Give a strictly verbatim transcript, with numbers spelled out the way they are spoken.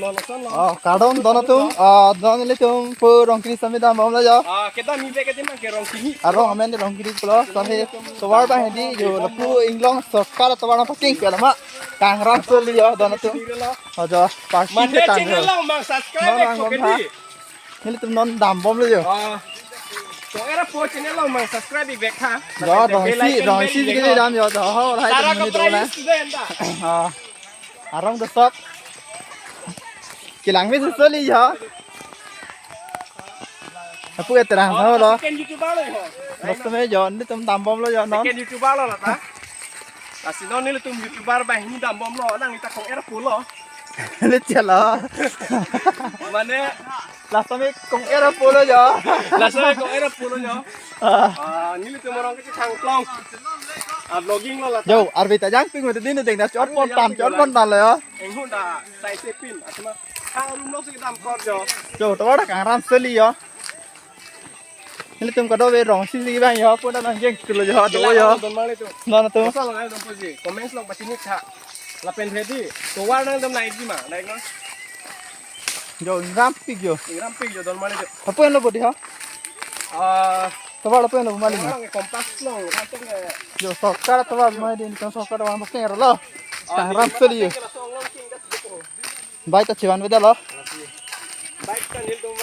Oh, kardom don atum. Ah, don ilitum pu Rongkiri sitame dambomlo jo. Ah, kedam ibe kedam ke Rongkiri. Arong amen Rongkiri pulo sitame tovar abang hedi jo lapu inglong sorkar tovar nangpaking ke lama. Kangram soli jo don atum. Oh jo, parking Mande ke tang channel jo. Lo mang subscribe Non ek angom pokedi. Ha. Nelitum non dambomlo jo. Ah. Kong-er apo channel lo mang subscribe ik bek ha. Jo, Bell rongsi, icon rongsi bell ik bek dikit ha. Dam jo, jo, ho, hai Tara teman itu kapra lah. Student da. Ah. Arong dosok. Kelang mi soli jo. Apu ke terang Oh, ho lo. Second YouTuber lo ho. Bos tame jo, nelitum dambomlo jo non. Second YouTuber lo lata. Lasi non nelitum YouTuber abang hini dambomlo, nang ita kong-er apo lo. Lecelo. Mane Last time kong-er apo lo jo. Last time kong-er apo lo jo. Ah. Ah, nelitum arong ke Thangklong. Ah, vlogging lo lata. Jo, arve ta jangpik mete din deng na chot pon tan, chot pon tan lo jo. Enghun da sai se pin, asma. Thang room lo si dam kor jo. Jo, tovar ta kangram soli jo. Nelitum kadokave rongsi si bang jo, pun ta nang jeng tulo jo, do jo. Don mali tu. Non tu. Masa lo ngai dam poji. Comments lo pachini tha. Lapen ready. Tovar nangdam naik ji ma, naik non. Jo, ingrampik jo. Ingrampik jo don mali jo. Apo lo bodi ha? Ah, Tovar apo lo mali ma. Orang kompas lo, kacang ya. Jo, sorkar tovar ma din kan sorkar tovar paking lo. Ah, kangram soli jo. Langsung lo sing das gitu. Bike ta chevan beda lo. Bike kan nelitum